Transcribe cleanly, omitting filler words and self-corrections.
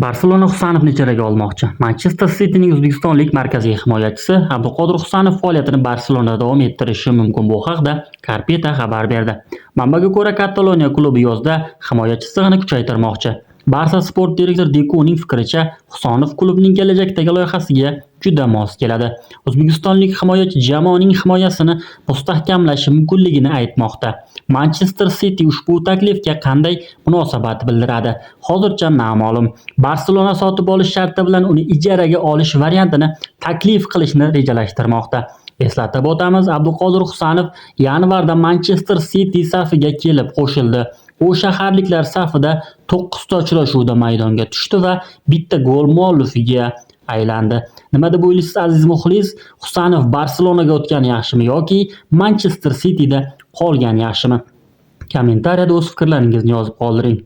Barselona Husanovni ijaraga olmoqchi. Manchester Cityning o'zbekistonlik markaziy himoyachisi Abduqodir Husanov faoliyatini Barselonada davom ettirishi mumkin. Bu haqda Carpeta xabar berdi. Manbaga ko'ra, Kataloniya klubi yozda himoyachi chizig'ini kuchaytirmoqchi. Barsa sport direktori Dekuning fikricha, Husanov klubning kelajakdagi loyihasiga juda mos keladi. O'zbekistonlik himoyachi jamoaning himoyasini mustahkamlashi mumkinligini aytmoqda. Manchester City ushbu taklifga qanday munosabat bildiradi? Hozircha noma'lum. Barselona sotib olish sharti bilan uni ijaraga olish variantini taklif qilishni rejalashtirmoqda. Eslatib o'tamiz, Abduqodir Husanov yanvarda Manchester City safiga kelib qo'shildi. U shaharliklar safida 9 ta uchrashuvda maydonga tushdi va bitta gol muallifiga aylandi. Nima deb o'ylaysiz, aziz muxlis? Husanov Barselonaga o'tgani yaxshimi yoki Manchester Cityda qolgani yaxshimi? Kommentariyada o'z fikrlaringizni yozib qoldiring.